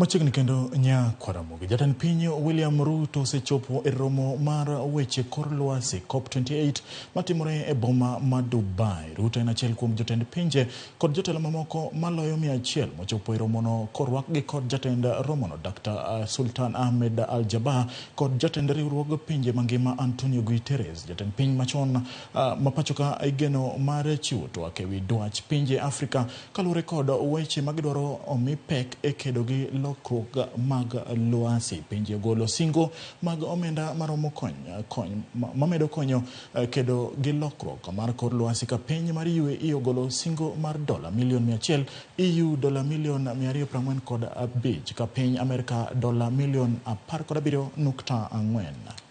Machiegni kendo nyakwaramogi. Jatend piny William Ruto osechopo e romo mar weche kor lwasi COP28 matimore e boma ma Dubai. Ruto en achiel kuom jotend pinje kod jotelo mamoko maloyo 100 mochopo e romono korwakgi kod jatend romono Dr. Sultan Ahmed Al Jaber kod jatend riwruog pinje mangima Antonio Guterres. Jatend piny machon ma pachoka igeno mar chiwo twak ewi dwach pinje Afrika kaluwore kod weche magidwaro omi pek e kedo gi lokruok mag lwasi. Pinje ogolo singo mag omenda maromo kony, kony mamedo konyo kedo gi lokruok mar kor lwasi ka piny mar UAE ogolo singo mar dola milion 100, EU dola milion 245 ka piny Amerka dola milion 17.4.